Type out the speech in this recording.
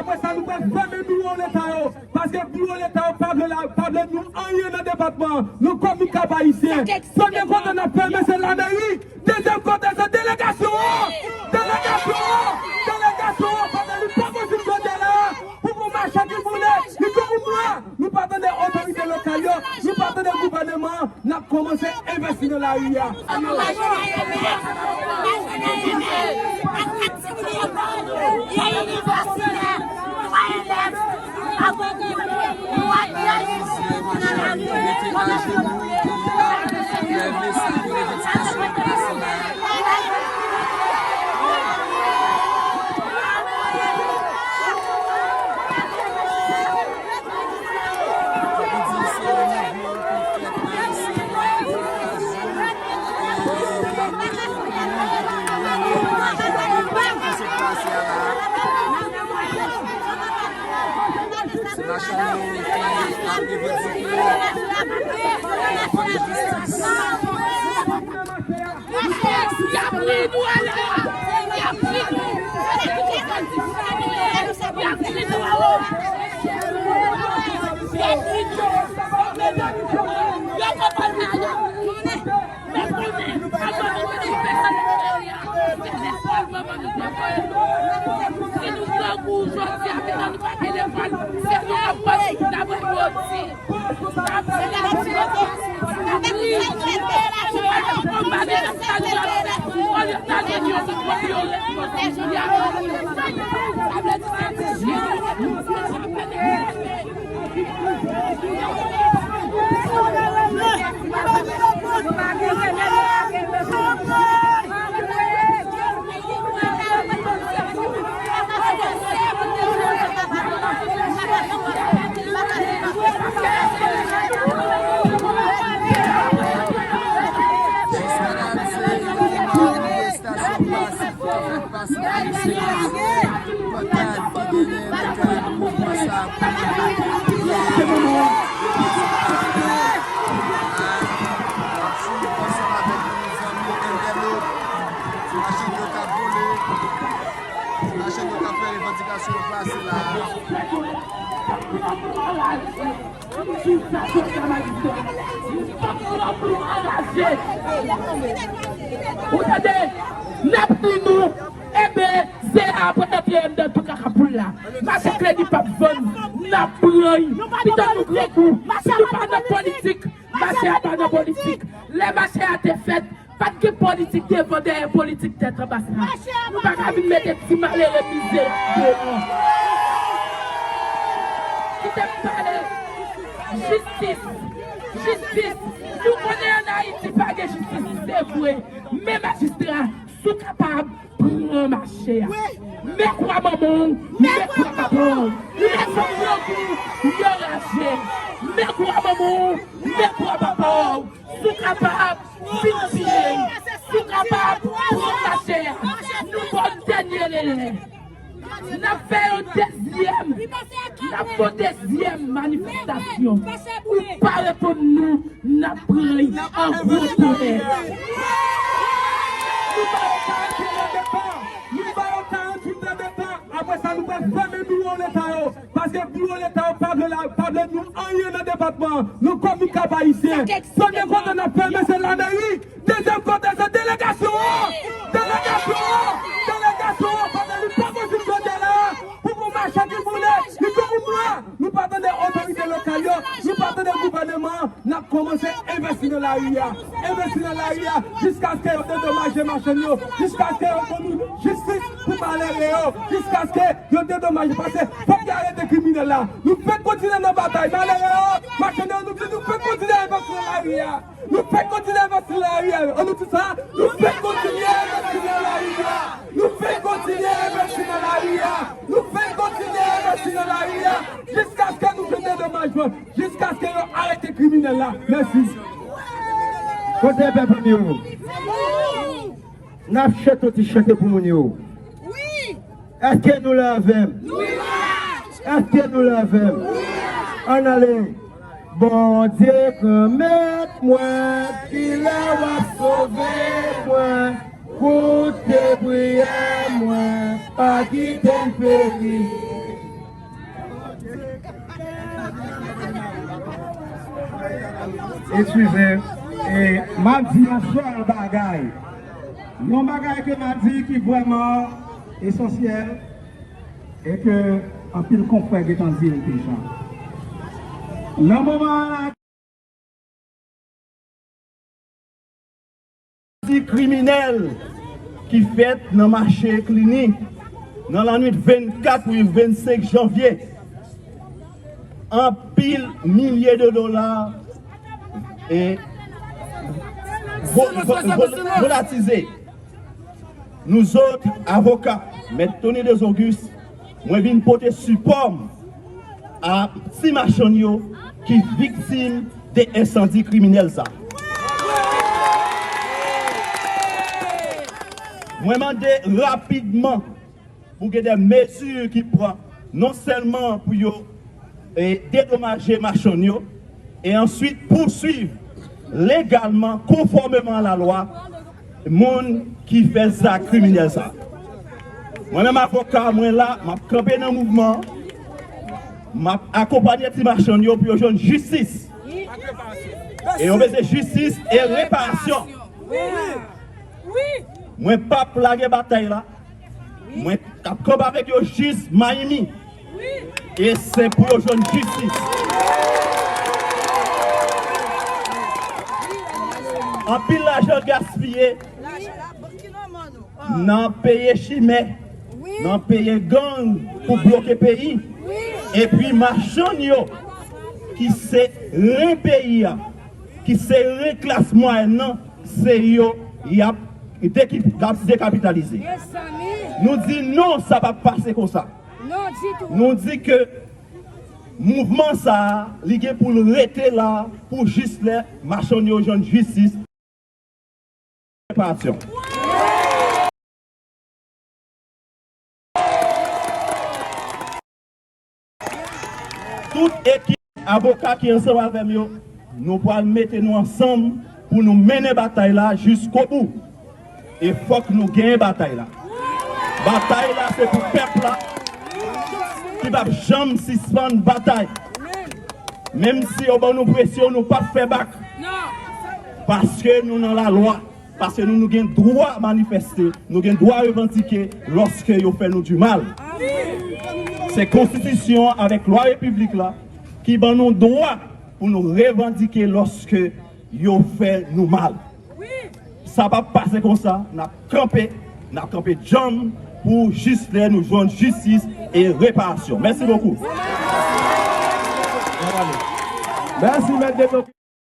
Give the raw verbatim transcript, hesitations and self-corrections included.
Apre sa, nou pral fèmen biwo Leta yo, paske biwo Leta yo pa vle la, pa vle nou anyen nan depatman an. Nou kòm Mikap Ayisyen, premye kote n ap fèmen se lameri, dezyèm kote se delegasyon an. Delegasyon an, delegasyon an, pa vle li pa posib jodi a la a, pou pou mache ki boule, li tou pou mwa. Nou pa tande otorite lokal yo, nou pa tande gouvèneman an, n ap kòmanse envesti nan lari a. Machann yo k ap vole, machann yo k ap fè revandikasyon yo pase la a. Ou tande? N ap di nou, enben, se apre trannteyen m nan tou kaka poul la. Mache kredi p ap vann, n ap pran l. Pita nou grangou, si nou pa nan politik, mache a pa nan politik. Lè mache a te fèt, pa t gen politik devan dèyè politik tèt anba sa. Nou pa ka vin mete ti malere mizerab deyò. Kite m pale. Jistis. Jistis. Nou konnen ann Ayiti pa gen jistis, se vre. Men majistra, si w kapab, pran mache a. Men kwa manman w, men kwa papa w. Lè fanm yo di, yo raje. Men kwa manman w, men kwa papa w. Si w kapab, vin tire. Si w kapab, pran mache a. Nou ba w dènye delè. N ap fè yon dezyèm. N ap fè yon dezyèm manifestasyon. Ou pa reponn nou, n ap pran l an gwo tonnè. Nou ba yo karanntuit èdtan. Nou ba yo karanntuit èdtan. Apre sa, nou pral fèmen biwo Leta yo. Paske biwo Leta yo pa vle la, pa vle nou anyen nan depatman an. Nou kòm Mikap Ayisyen, premye kote n ap fèmen se lameri, dezyèm kote se delegasyon an. Delegasyon an, delegasyon an, pa vle li pa posib jodi a la a, pou pou machann ki boule, li tou pou mwa. Nou pa tande otorite lokal yo, nou pa tande gouvèneman an, n ap kòmanse envesti nan lari a. Envesti nan lari a, jiskaske yo dedomaje machann yo, jiskaske yo ban nou jistis pou malere yo, jiskaske yo dedomaje, pase fòk yo arete kriminèl la. Nou fèk kontinye nan batay, malere yo, machann yo, nou di nou fèk kontinye envesti nan lari a. Nou fèk kontinye envesti nan lari a. An nou di sa, nou fèk kontinye envesti nan lari a. Nou fèk kontinye envesti nan lari a. Nou fèk kontinye envesti nan lari a. Jiskaske nou jwenn dedomajman. Jiskaske yo arete kriminèl la. Mèsi. Kote pèp m yo? N ap chante yon ti chante pou moun yo. Èske nou la avè m? Èske nou la avè m? Ann ale. Bondye Granmèt mwen, kilè w ap sove mwen? Koute priyè mwen, pa kite m peri. Eskize, e m ap di yon sèl bagay. Yon bagay ke m ap di ki vrèman esansyèl e ke anpil konfrè gentan di l deja. Nan moman an la, di kriminèl ki fèt nan mache Klini nan lannwit vennkat pou vennsenk janvye. Anpil milye de dola e vo-, vo-, vo-, volatize. Nou zòt, avoka, Mèt Tony Dezogus, mwen vin pote sipò m a ti machann yo ki viktim de ensandi kriminèl sa. Mwen mande rapidman pou gen de mezi ki pran, non sèlman pou yo e dedomaje machann yo, e answit pouswiv legalman, konfòmeman a lalwa, moun ki fè zak kriminèl sa. Mwen menm avoka, mwen la, m ap kanpe nan mouvman an, m ap akonpanye ti machann yo pou yo jwenn jistis. E yo bezwen jistis e reparasyon. Mwen p ap lage batay la. Mwen ap kanpe avèk yo jis Mayimi. E se pou yo jwenn jistis. Anpil lajan gaspiye nan peye chimè, nan peye gang pou bloke peyi. Epi machann yo ki se ren peyi a, ki se ren klas mwayèn nan, se yo y ap deki-, ap dekapitalize. Nou di non, sa p ap pase konsa. Nou di ke mouvman sa a, li gen pou l rete la pou jis lè machann yo jwenn jistis. Reparasyon. Tout ekip avoka ki ansanm avè m yo, nou pral mete nou ansanm pou nou mennen batay la jiskobou. E fòk nou genyen batay la. Batay la se pou pèp la ki p ap janm sispann batay. Menm si yo ban nou presyon, nou p ap fè bak. Paske nou nan lalwa. Paske nou, nou gen dwa manifeste, nou gen dwa revandike lòske yo fè nou di mal. Se konstitisyon an avèk lwa repiblik la ki ban nou dwa pou nou revandike lòske yo fè nou mal. Sa p ap pase konsa, n ap kanpe, n ap kanpe djanm pou jis lè nou jwenn jistis e reparasyon. Mèsi bokou. Mèsi, Mèt Dezogus.